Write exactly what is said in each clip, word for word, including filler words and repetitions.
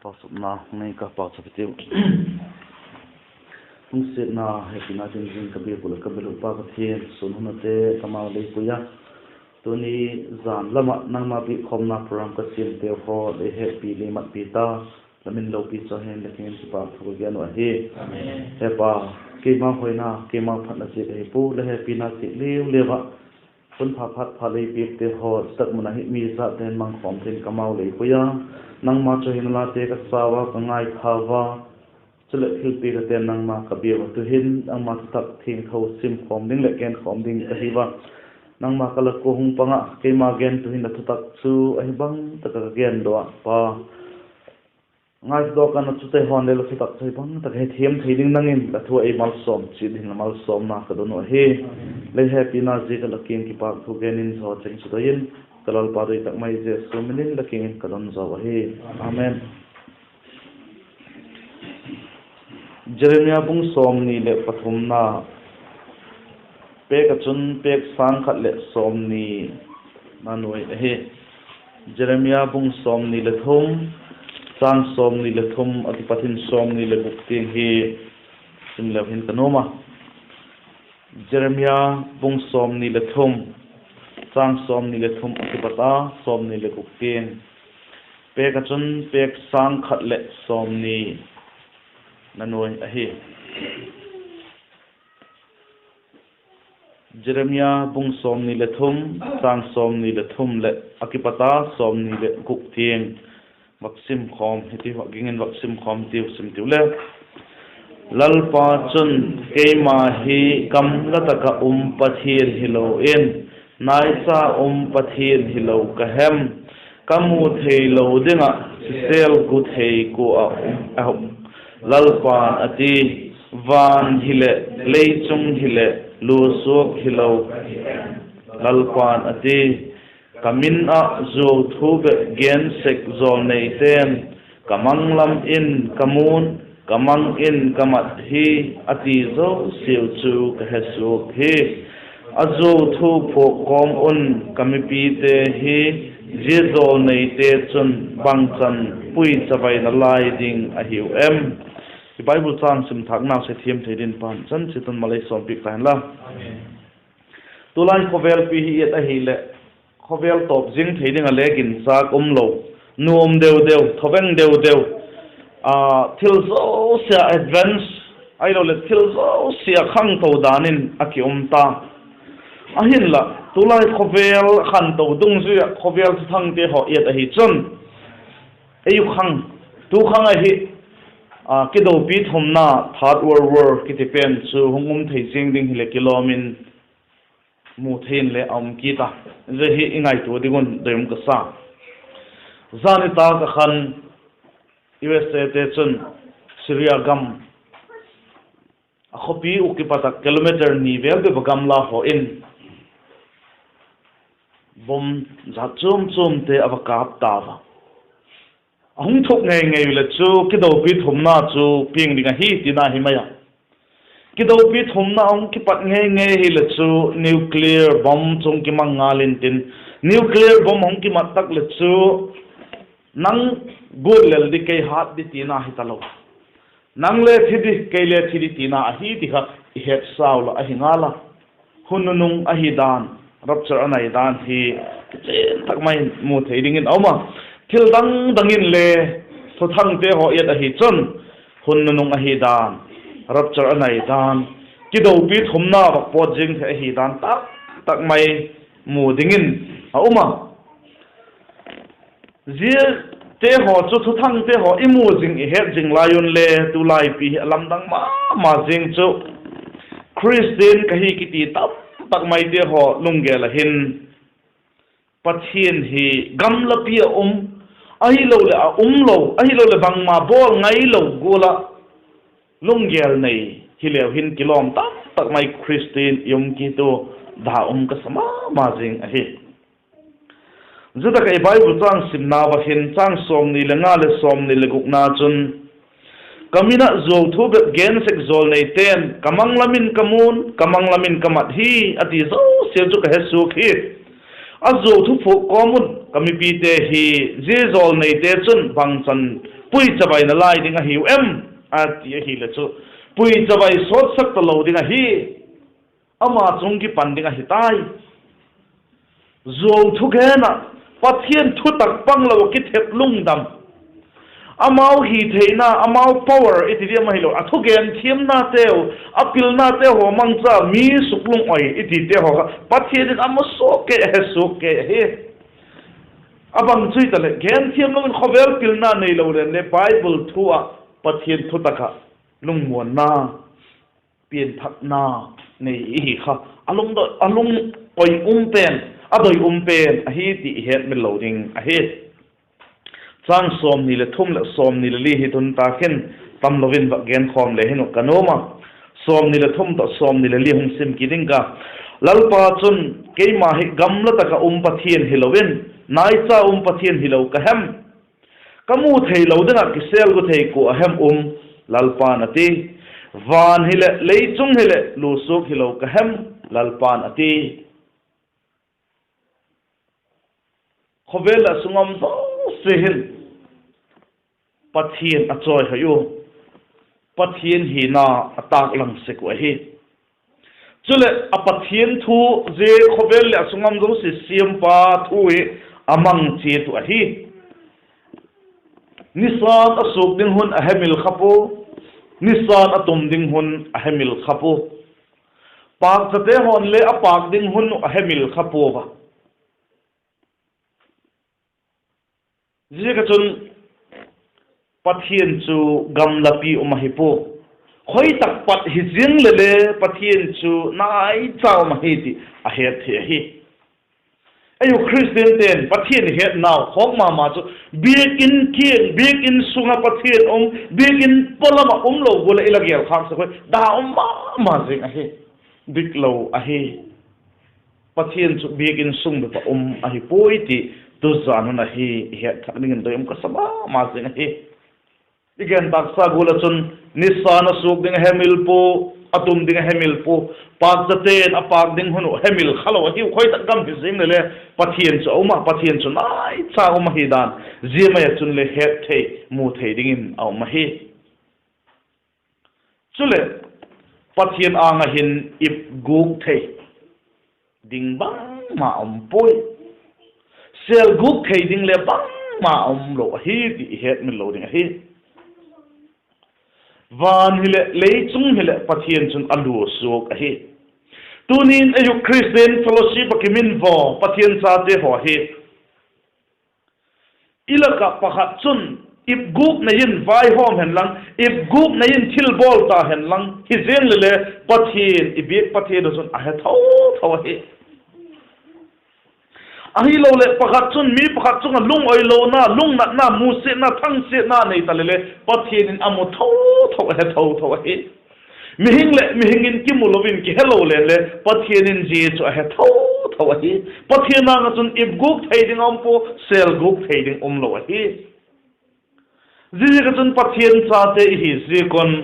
Pauchapna nei ka pauchap hitiu. Lungsiatna hepina tin zing ka biak uh leh ka bel uh Pa Pathian, sun hun ate ka mau lei pui a, tuni zan lam ah nangma biak khawmna program ka siamteu haw lei hepi lei matpi ta, la min lopi chu hen, la kiang in kipâk thu ka gen uh ahi. He Pa, keima hoina, keima phatna ziak ahi pua, la hepina ziak liu liu ah hun pha phat pha lei piakte haw tak mun ah hi mi zaten mangkhawm thei in ka mau lei pui a, nangma chu hin late ka sau a, ka ngaithau a, chuleh thilpiak aten nangma ka biau a, tu'hin nangma thutak thiangtho simkhawm ding leh genkhawm ding ka hiu a, nangma ka la kua hung pang ah keima gen tu'hin la thutak chu ahi bang tak ah ka gen daw a Pa, ngaitawk a na chute hawn le la thutak chu ahi bang tak ah hethiam thei ding nang in la thu a ei malsawm chiat dingin la malsawmna ka don uh ahi. Lei hepina ziak ah la kiang kipâk thu gen in zaw cheng chu doi in, ka Lalpa doi tak mai Jesu min in la kiang in ka don zaw ahi. Amen. Jeremia bung sawmni leh pathumna, pêk ah chun pêk sâng khat leh sawmni na nuai ahi. Jeremia bung sawmni leh thum, châng sawmni leh thum a kipat in sawmni leh guk tiang hi sim leu hin ka nuam a. Jeremia bung sawmni leh thum, châng sawmni leh thum a kipat a sawmni leh guk tiang, pêk ah chun pêk sâng khat leh sawmni na nuai ahi. Jeremia bung sawmni leh thum, châng sawmni leh thum leh a kipat a sawmni leh guk tiang vak sim khawm hitiu, ging in vak sim khawm hitiu, sim tiu le. Lalpa chun, Keima hi gamla tak ah um Pathian hilo in, naicha um Pathian hilo ka hem? Ka mu theilo ding ah sisêl gu thei kua ah um a, Lalpa'n a ti. Van hileh, lei chung hileh, lua suak hilo, Lalpa'n a ti. Ka min ah zuau thu bep gen sek jawlneite'n, 'Ka mang lam in ka mu'n, ka mang in ka mat hi,' a ti zosiau chu ka he suak hi. A zuau thu phuak kawm un ka mipite hi zia jawlneite chun bangchan pui chavai nalai ding ahiu em? I Bible châng sim thâknau sia thiam thei dingin Pa'n chan chiat un malei sawmpiak ta hen la. Tulai khawvelpi hi et ahileh, khawvel tawp zing thei ding ah le ginchâk um lo, nuam deu deu, thaveng deu deu, thil zosia advance, ahiloleh thil zosia khangto dan in a ki um ta. Ahinla tulai khawvel khangto dungzui ah khawvel thuthangte haw et ahi chun, ei u khang, tu khang ahi, kidopi thumna, Third World War kiti pen chu hung um thei ziang ding hileh kilawm in mu thei in le a um kit a. Zia hi i ngaitua ding un doi um ka sa. Zani tâk ah khan U S Ate chun Syria gam, a khawpi uh kipat ah kilometer ni vel bep a gamla haw in bomb jat chuam chuamte a va kâp tau a. A hung thuk ngei ngei le chu kidopi thumna chu piang ding ahi tina hi mai a. Kidopi thumna a hung kipat ngei ngei hile chu nuclear bomb chu hung kimang ngal intin, nuclear bomb a hung kimat tak le chu nang gual lel di, kei hât di tina hi talo. Nang le thi di, kei le thi di tina ahi ti kha i hetsau la ahi ngal a. Hun nunung ahi dan, rapture a nai dan hi kichian tak mai in mu thei dingin a um a. Thil dang dang in le thuthangte haw et ahi chun, hun nunung ahi dan, rapture a nai dan, kidopi thumna vak pawt zing thei ahi dan tak tak mai mu dingin a um a. Ziate haw chu, thuthangte haw i mu zing, i het zing lai un le tulaipi hi a lamdang ma ma zing chu, Khristian ka hi kiti tam tak maite haw lunggel ah hin Pathian hi gamlapi ah um, ahiloleh a um lo, ahiloleh bangma bawl ngailo gual ah lunggel nei hileu hin kilawm tam tak mai Khristian i um kit u da um ka sa ma ma zing ahi. Zia tak ah i Bible châng simnau ah hin châng sawmni le nga leh sawmni le gukna chun, Ka min ah zuau thu bep gen sek jawlneite'n, 'Ka mang lam in ka mu'n, ka mang lam in ka mat hi,' a ti zosia chu ka he suak hi. A zuau thuphuak kawm un, ka mipite hi zia jawlneite chun bangchan puichabai nalai ding ahiu em? a ti ahile chu, puichabai sawtsak talo ding ahi, ama chung kipan ding ahi tai. Zuau thugen ah, Pathian thutak panglo ah kithep lungdam, amau hitheina, amau power i ti diam ahilo, a thugen thiamnateu, a pilnateu haw mangcha mi suklungoi i tite haw kha Pathian in a mu suak kei, a he suak kei ahi. A bang chu hitaleh, genthiam lo in khawvel pilna neilo leng le Bible thu ah, Pathian thutak ah lungmuanna, pianthakna nei i hi kha, a lung, a lungoi um pen, a doi um pen ahi ti i hetmil lo ding ahi. Chang sawmni leh thum leh sawmni leh li hi tun tak in, tamlo in va genkhawm le hin uh ka nuam a. Sawmni leh thum tawh sawmni leh li hung sim kit ding ka. Lalpa chun, Keima hi gamla tak ah um Pathian hilo in, naicha um Pathian hilo ka hem? Ka mu theilo ding ah kisêl gu thei kua a hem um? Lalpa'n a ti. Van hileh leichung hileh luasuak hilo ka hem? Lalpa'n a ti. Khawvel leh a sung a um zosia hin Pathian a chawihoi ua, Pathian hina a tâklang sek uh ahi. Chuleh a Pathian thu, zia khawvel leh a sung a um zosia siampa thu hi a mang chiat uh ahi. Nisa'n a suak ding hun a hemil kha pua, nisa'n a tum ding hun a hemil kha pua, pâkchate haw'n le a pâk ding hun uh a hemil kha pua a. Ziaziakchun, Pathian chu gamlapi um ahi pua. Khoi tak pat hi ziang leh le Pathian chu naicha um ahi ti a het thei ahi. Ei u Khristiante'n Pathian i hetnau khawk ma ma chu, biakin kiang, biakin sung ah Pathian um, biakin pawlam ah umlo gual ah i la gel khâk sek ui, da um ma ma zing ahi. Diklo ahi. Pathian chu biakin sung bep ah um ahi puai ti tuzan hun ahi i het thak dingin doi um ka sa ma ma zing ahi. I gen tâksa gual ah chun, nisa'n a suak ding a hemil pua, a tum ding a hemil pua, pâkchate'n a pâk ding hun uh hemil khalo ahiu. Khoi tak gam hi ziang leh le Pathian chu a um a, Pathian chu naicha um ahi dan, zia mai ah chun le het thei, mu thei dingin a um ahi. Chuleh, Pathian âng ah hin ipguk thei ding bangma um puai. Sêlguk thei ding le bangma umlo ahi ti i hetmil lo ding ahi. Van hileh, leichung hileh Pathian chun a luasuak ahi. Tuni'n ei u Christian Fellowship ah kimin vaw Pathian chate haw hi, i lak ah pakhat chun ipguk nei in vaihawm hen lang, ipguk nei in thilbawl ta hen lang hi ziang leh le, Pathian, i biak Pathian uh chun a he tho tho ahi. Ahiloleh pakhat chun mi pakhat chung ah lungoilona, lungnatna, musiatna, thangsiatna nei ta leh le, Pathian in a mu tho tho, a he tho tho ahi. Mihing leh mihing in kimu lo in kihelo leng le Pathian in zia chu a he tho tho ahi. Pathian âng ah chun ipguk thei ding a um pua, sêlguk thei ding umlo ahi. Ziaziak ah chun Pathian chate i hi ziak un,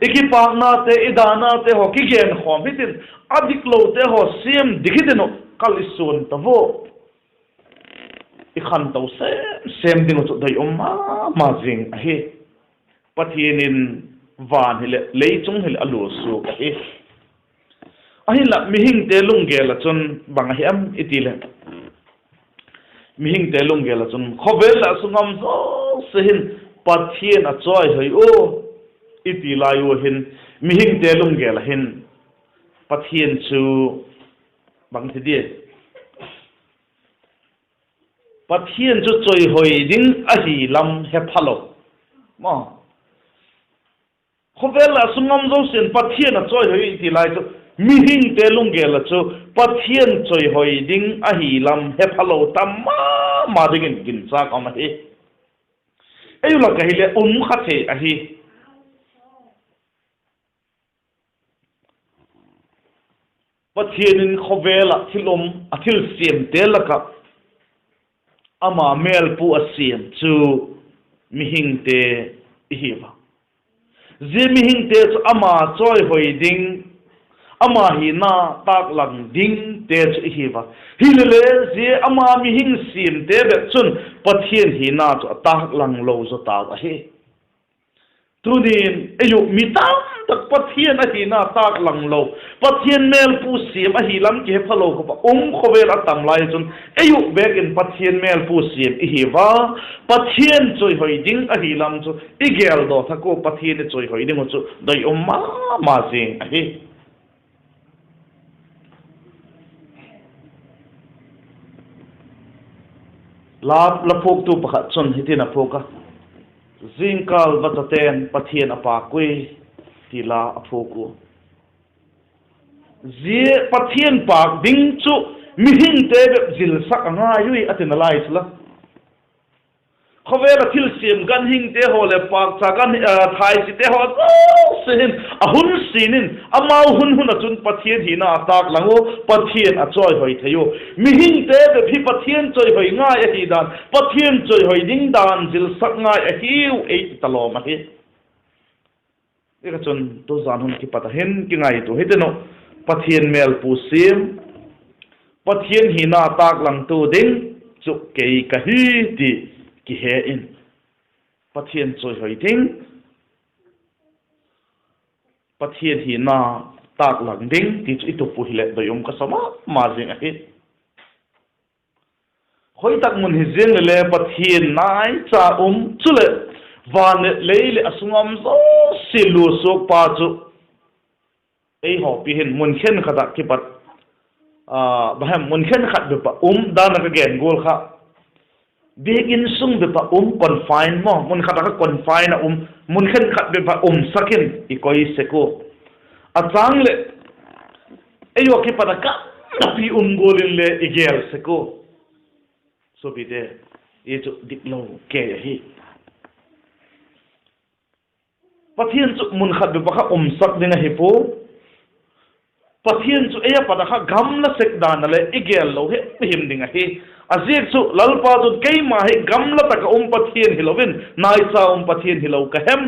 i kipâknate, i danate haw kigenkhawm hitin, a diklote haw siam dik hitin uh kal i suan ta ua. I khanto sem sem ding uh chu doi um ma ma zing ahi. Pathian in van hileh, leichung hileh a luasuak ahi. Ahinla mihingte lunggel ah chun bang ahi em i ti leh, mihingte lunggel ah chun khawvel leh a sung a um zosia hin Pathian a chawihoi ua i ti lai ua hin, mihingte lunggel ah hin Pathian chu bang ti dia, Pathian chu chawihoi ding ahi lam he phalo. Khawvel leh a sung a um zosia'n Pathian a chawihoi i ti lai chu, mihingte lunggel ah chu Pathian chawihoi ding ahi lam he phalo tam ma ma dingin ginchâk um ahi. Ei u lak ah hileh um kha thei ahi. Pathian in khawvel ah thil um, a thilsiamte lak ah ama mêlpu a siam chu mihingte i hi a. Zia mihingte chu ama chawihoi ding, ama hina tâklang dingte chu i hi a. Hilele zia ama mihing siamte bep chun Pathian hina chu a tâklang lo zaw tau ahi. Tunin ei uh mi tamtak Pathian ahina tâklang lo, Pathian mêlpu siam ahi lam kihephalo khawp ah um khawvel a tam lai chun, ei uh bêk in Pathian mêlpu siam i hi a, Pathian chawihoi ding ahi lam chu i geldaw thak ua, Pathian i chawihoi ding uh chu doi um ma ma zing ahi. La, la phuaktu pakhat chun hitin a phuak a, Zingkâl vachate'n Pathian a pâk ui, ti la a phuak ua. Zia Pathian pâk ding chu mihingte bep zilsak a ngai ui, a ti nalai chu la. Khawvel ah thilsiam ganhingte haw leh pâkcha gan, thaisite haw zosia hin a hun sin in, amau hun hun ah chun Pathian hina a tâklang ua, Pathian a chawihoi thei ua. Mihingte bep hi Pathian chawihoi ngai ahi dan, Pathian chawihoi ding dan zilsak ngai ahiu ei ti talawm ahi. Ziaka chun tuzan hun kipat ah hin kingaitua hitin uh, Pathian mêlpu siam, Pathian hina tâklangtu ding chu kei ka hi ti kihe in, Pathian chawihoi ding, Pathian hina tâklang ding ti chu i tup uh hileh doi um ka sa ma ma zing ahi. Khoitak mun hi ziang lele Pathian naicha um, chuleh van leh lei leh a sung a um zosia luasuakpa chu ei hawpi hin mun khenkhat ah kipat, a, bang hem, mun khenkhat bep ah um dan a ka gen gual kha, biakin sung bep ah um, confine maw, mun khat ah kha confine a um, mun khenkhat bep ah umsak in i koi sek ua. A châng leh ei ua kipat a gamlapi um gual inle i gel sek ua. Suapite, i chu diklo kei ahi. Pathian chu mun khat bep ah kha umsak ding ahi pua. Pathian chu ei a pat a kha gamla sek dan a leh i gel lo himhim ding ahi. A ziak chu Lalpa chun, keima hi gamla tak ah um Pathian hilo in naicha um Pathian hilo ka hem?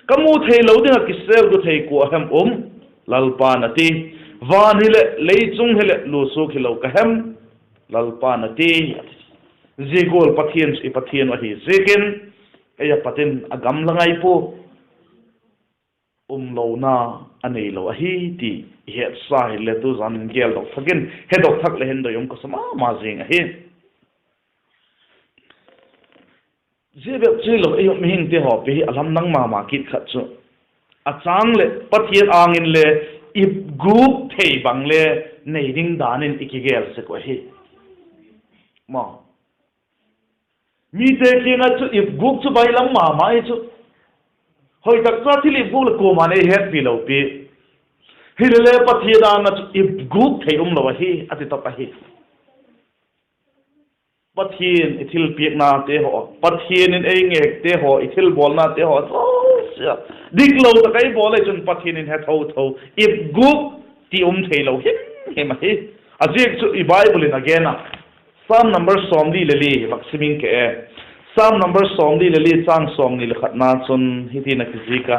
Ka mu theilo ding ah kisêl gu thei kua a hem um? Lalpa'n a ti. Van hileh, lei chung hileh luasuak hilo ka hem? Lalpa'n a ti. Zia gual Pathian chu i Pathian uh ahi ziakin, ei a pat in a gamla ngai pua, umlona a neilo ahi ti i hetsa hile tuzan in geldok thak in, hedok thak leh hin doi um ka sa ma ma zing ahi. Zia bep chu hilo, ei uh mihingte hawpi hi a lamdang ma ma kit khat chu, a châng leh Pathian âng inle ipguk thei bang le nei ding dan in i kigel sek uh ahi. Mite kiang ah chu ipguk chu bailam ma ma hi chu. Hoitak cha thil ipguk leh kuama'n ei hetpi lo pi. Hilele Pathian âng ah chu ipguk thei umlo ahi, a ti tawp ahi. Pathian i thilpiaknate haw, Pathian in ei ngêkte haw, i thilbawlnate haw zosia diklo tak a i bawl leh chun Pathian in he tho tho, ipguk ti um theilo himhim ahi. A ziak chu i Bible in a gen a, Sam number sawmli le li, vak sim ing ke e. Sam number sawmli le li châng sawmni le khatna chun hitin a kizik a.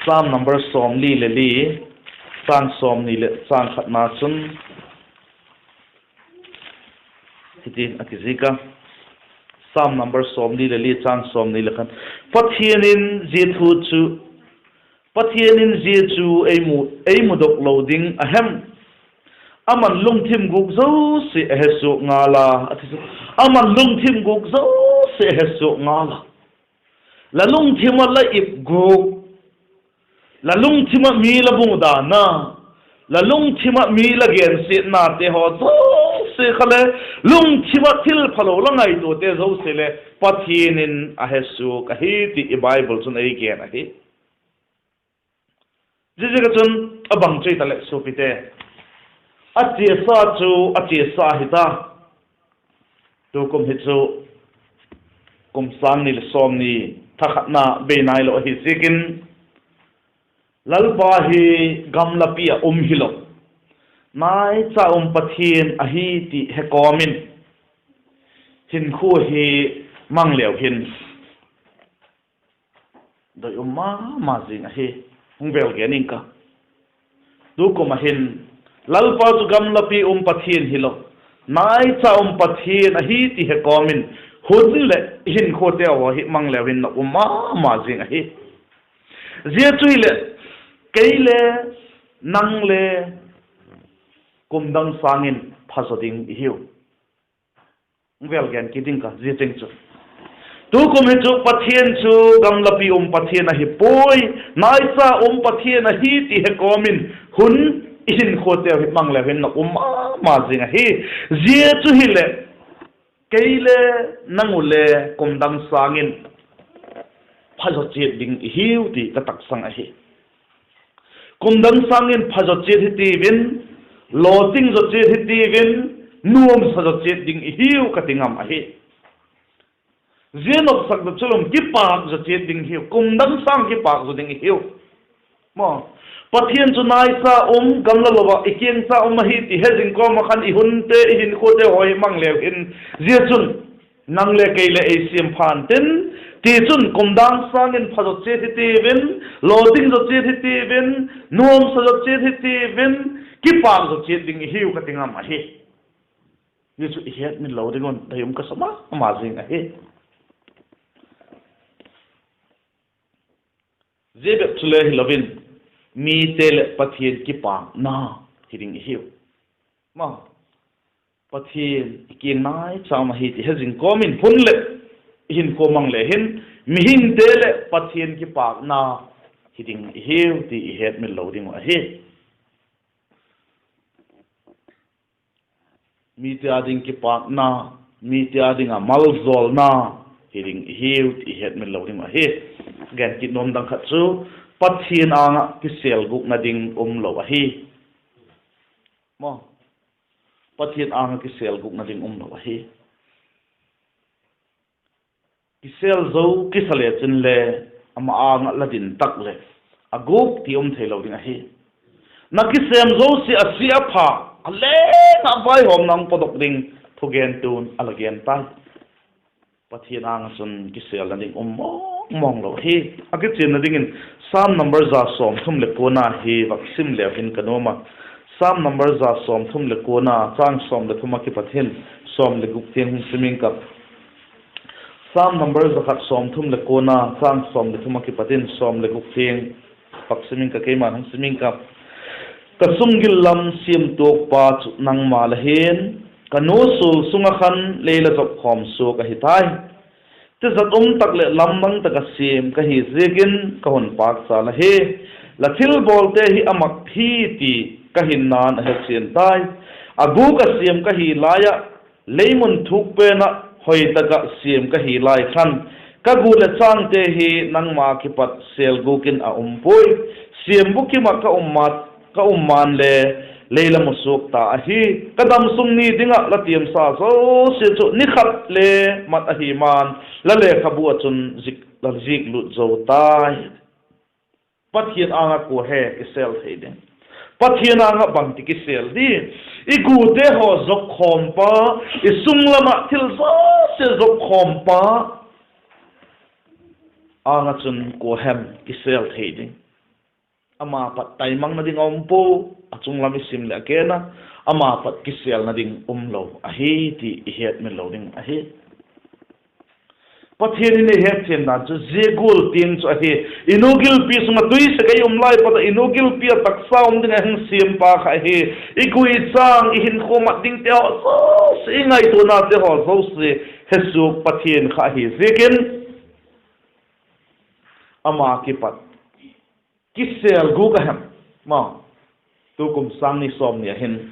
Sam number sawmli le li, châng sawmni leh châng khatna chun hitin a kizik a. Sam number sawmli le li châng sawmni le khat. Pathian in zia thu chu, Pathian in zia chu ei mu, ei mudok lo ding a hem? Aman lungthim gûk zosia a he suak ngal a, a ti chu. Aman lungthim gûk zosia a he suak ngal a. La lungthim ah la ipgûk, la lungthim ah mi la mudana, la lungthim ah mi la gensiatnate haw zosia kha le, lungthim ah thil phalo la ngaituate zosia le Pathian in a he suak ahi ti i Bible chun ei gen ahi. Ziaziak ah chun a bang chu hitaleh suapite, a chiasa chu a chiasa hita. Tukum hi chu kum sâng ni leh sawmni thakhatna bei nailo ahi ziakin, Lalpa hi gamlapi ah um hilo, naicha um Pathian ahi ti he kawm in hinkhua hi mang leu hin doi um ma ma zing ahi. Hung vêl gen ing ka. Tukum ah hin Lalpa chu gamlapi um Pathian hilo, naicha um Pathian ahi ti he kawm in, hun leh i hinkhuate haw hi mang leu hin na um ma ma zing ahi. Zia chu hileh, kei le nang le kum dang sâng in phazaw ding i hiu. Vel gen kit ding ka, zia cheng chu, tukum hi chu Pathian chu gamlapi um Pathian ahi puai, naicha um Pathian ahi ti he kawm in, hun i hinkhuateu hi mang leu hin na um ma ma zing ahi. Zia chu hileh, kei le nang u le kum dang sâng in phazaw chiat ding i hiu ti ka taksang ahi. Kum dang sâng in phazaw chiat hitiu in, lawting zaw chiat hitiu in, nuamsa zaw chiat ding i hiu ka ti ngam ahi. Zia nopsak zaw chu lum kipâk zaw chiat ding hiu, kum dang sâng kipâk zaw ding i hiu. Maw, Pathian chu naicha um, gamla lo ah i kiang cha um ahi ti he zing kawm ah khan i hunte, i hinkhuate haw hi mang leu hin, zia chun nang le kei le ei siam pha'n tin, tichun kum dang sâng in phazaw chiat hitiu in, lawting zaw chiat hitiu in, nuamsa zaw chiat hitiu in, kipâk zaw chiat ding i hiu ka ti ngam ahi. Zia chu i hetmil lo ding un dei um ka sa ma ma zing ahi. Zia bep chule hilo in, mite leh Pathian kipâkna hi ding i hiu. Maw, Pathian i kiang naicha um ahi ti he zing kawm in hun leh i hinkhua mang le hin, mihingte leh Pathian kipâkna hi ding i hiu ti i hetmil lo ding uh ahi. Mite â ding kipâkna, mite â ding ah maljawlna hi ding i hiu ti i hetmil lo ding uh ahi. Gen kit nuam dang khat chu, Pathian âng ah kisêlgûkna ding um lo ahi. Maw, Pathian âng ah kisêlgûkna ding um lo ahi. Kisêl zo kisa le chin le, ama âng ah la din tak leh, a gûk ti um theilo ding ahi. Na kisêm zosia a sia a pha, a leng ah vaihawmna hung pawtdok ding thugentu'n a la gen tai. Pathian âng ah chun kisêlna ding um mawng mawng lo ahi. A kichianna dingin Sam number za sawmthum leh kuana hi vak sim leu hin ka nuam a. Sam number za sawmthum leh kuana, châng sawm leh thum ah kipat in sawm leh guk tiang hung sim ing ka. Sam number za khat sawmthum leh kuana, châng sawm leh thum ah kipat in sawm leh guk tiang vak sim ing ka, keima'n hung sim ing ka. Ka sunggil lam siamtuakpa chu nangma la hi'n, ka nu sul sung ah khan lei la zop khawm suak ahi tai. Tizat um tak leh lamdang tak ah siam ka hi ziakin ka hun pâkcha la hi. La thilbawlte hi a mak hi ti ka hinna'n a hechian tai. A gûk ah siam ka hi lai ah, lei mun thuk pen ah hoi tak ah siam ka hi lai khan, ka gu leh chângte hi nangma kipat sêlgûk in a um puai. Siam bukim ah ka um ma, ka um ma'n le, lei la mu suak ta ahi. Ka damsung ni ding ah la tiamsa zosia chu ni khat le mat ahi ma'n, la lekhabu ah chun zik, la zik lut zo tai. Pathian âng ah kua he kisêl thei ding? Pathian âng ah bangti kisêl di? I gute haw zopkhawmpa, i sung lam ah thil zosia zopkhawmpa âng ah chun kua hem kisêl thei ding? Ama pat taimangna ding a um pua, a chung lam i sim leh a gen a, ama pat kisêlna ding um lo ahi ti i hetmil lo ding ahi. Pathian in ei hetchian dan chu zia gual tiang chu ahi. I nu gilpi sung ah tui sek ei um lai pat ah, i nu gilpi ah taksa um ding a hung siampa kha ahi. I gui châng, i hinkhua mat dingte haw zosia, i ngaituanate haw zosia hesuak Pathian kha ahi ziakin, ama kipat kisêlgûk a hem? Ma, tukum sâng ni sawmni ah hin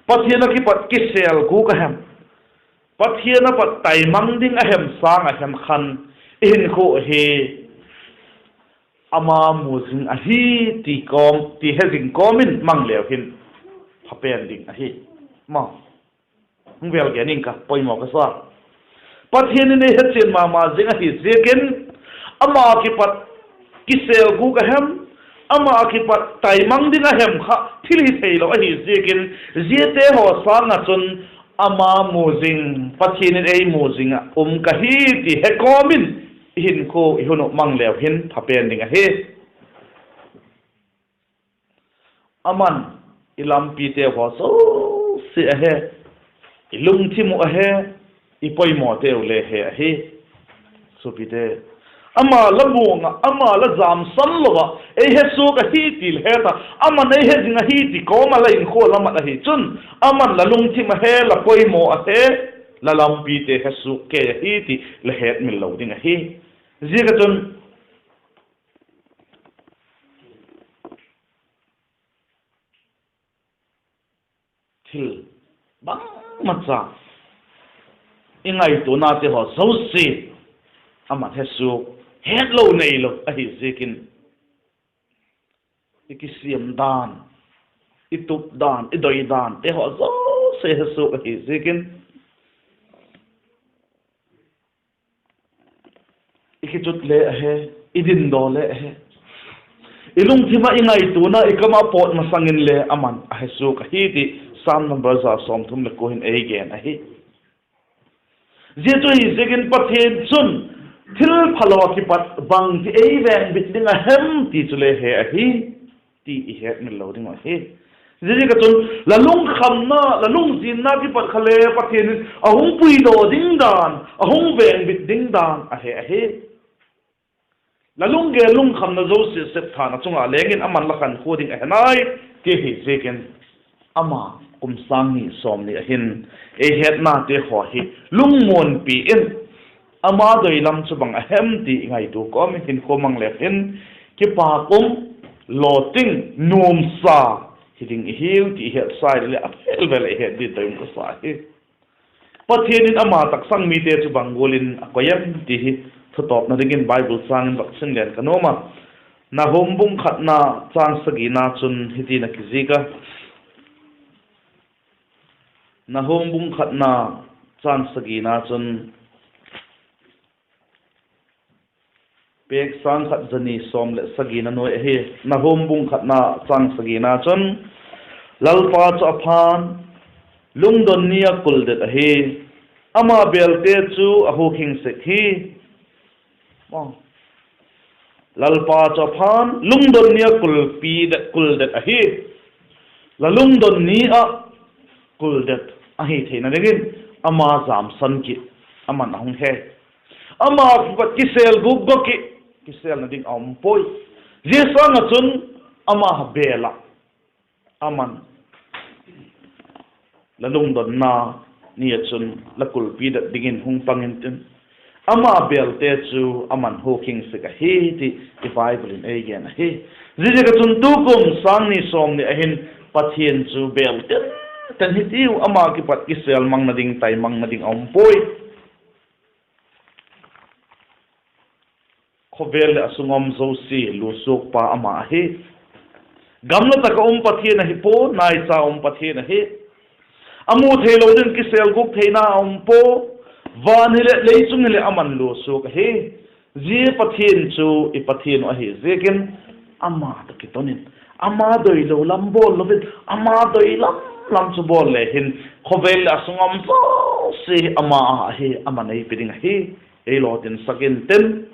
Pathian ah kipat kisêlgûk a hem, Pathian ah pat taimang ding a hem sâng ah hem khan, i hinkhua hi ama mu zing ahi ti kawm, ti he zing kawm in mang leu hin pha pen ding ahi. Ma, hung vel gen ing ka, poimaw ka sa. Pathian in ei hechian ma ma zing ahi ziakin, ama kipat kisêlgûk a hem, ama kipat taimang ding a hem kha thil hi theilo ahi ziakin, ziate haw sâng ah chun ama mu zing, Pathian in ei mu zing ah um ka hi ti he kawm in, i hinkhua i hun uh mang leu hin pha pen ding ahi. Aman i lampiteu haw zosia a he, i lungthim uh a he, i poimawteu le he ahi. Suapite, ama la muang ah, ama la jamsan lo ah ei he suak ahi ti la het ah, aman ei he zing ahi ti kawm ah la inkhua la mat ahi chun, aman la lungthim a he, la poimaw a he, la lampite he suak kei ahi ti la hetmil lo ding ahi. Ziak ah chun thil bangmacha i ngaituanate haw zosia aman he suak, hetlo neilo ahi ziakin, i kisiam dan, i tup dan, i doi dante haw zosia he suak ahi ziakin, i kichut le a he, i dindaw le a he, i lungthim ah i ngaituana i kam ah pawt masang inle aman a he suak ahi ti Sam number za sawmthum leh kua hin ei gen ahi. Zia chu hi ziakin Pathian chun thil phalo ah kipat bangti ei vengbit ding a hem ti chule he ahi ti i hetmil lo ding uh ahi. Ziaziak ah chun la lungkhamna, la lungzinna kipat kha le Pathian in a hung puidaw ding dan, a hung vengbit ding dan a he ahi. La lunggel lungkhamna zosia sep than a chung ah leng in aman la khankhua ding a he nai ti hi ziakin, ama kum sâng ni sawmni ah hin ei hetnate haw hi lungmuanpi in, ama doi lam chu bang a hem ti i ngaitua kawm in hinkhua mang le hin, kipak um, lawting, nuamsa hi ding i hiu ti i hetsai le a vel vel ei het ding doi um ka sa hi. Pathian in ama taksang mite chu bang gual in a koi em ti hi thutawpna dingin Bible châng in vak sim leng ka nuam a. Nahum bung khatna châng sagina chun hiti'n a kizik a. Nahum bung khatna châng sagina chun, pêk sâng khat za ni sawm leh sagina nuai ahi. Nahum bung khatna châng sagina chun, Lalpa chu a pha'n, lungdon ni ah kuldet ahi, ama bêlte chu a hukhing sek hi. Lalpa chu a pha'n, lungdon ni ah kulpi det, kuldet ahi. La lungdon ni ah kuldet ahi theina dingin ama jamsan ki, aman a hung he. Ama kipat kisêl guk gua ki, kisêlna ding a um puai. Zia sâng ah chun ama bêl ah, aman la lungdonna ni ah chun la kulpi det dingin hung pang intin, ama bêlte chu aman hukhing sek ahi ti i Bible in ei gen ahi. Ziaziak ah chun tukum sâng ni sawmni ah hin Pathian chu bêl ten ten hitiu, ama kipat kisêl mangna ding, tai mangna ding a um puai. Khawvel leh a sung um zosia lusuakpa ama ahi. Gamla tak ah um Pathian ahi pua, naicha um Pathian ahi. A mu theilo ding kisêl guk theina a um pua. Van hileh lei chung hileh aman lusuak ahi. Zia Pathian chu i Pathian uh ahi ziakin, ama tawh kiton in, ama doilo lam bawl lo in, ama doi lam lam chu bawl le hin, khawvel leh a sung um zosia ama ahi, aman ei pe ding ahi. Ei lawtinsak intin,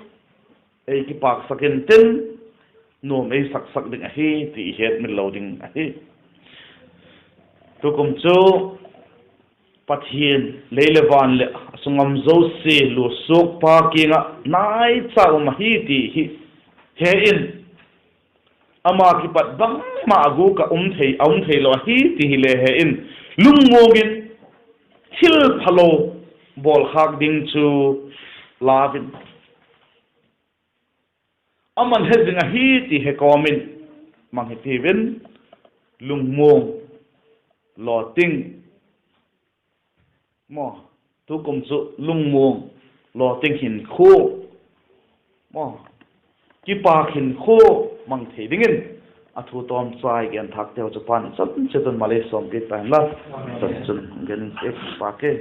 ei kipâksak intin, nuam ei saksak ding ahi ti i hetmil lo ding ahi. Tukum chu Pathian lei leh van leh a sung um zosia lusuakpa kiang ah naicha um ahi ti hi he in, ama kipat bangma a gûk ah um thei, a um theilo ahi ti hile he in, lungmuang in, thil phalo bawlkhâk ding chu lau in, aman he zing ahi ti he kawm in, mang hi tiu in, lungmuang, lawting, maw, tukum chu lungmuang, lawting hinkhua, maw, kipâk hinkhua mang thei dingin, a thu tawmchai genthâkteu chu Pa'n i chan chiat un malei sawmpiak ta hen la, chan chun gen in, kipâk e.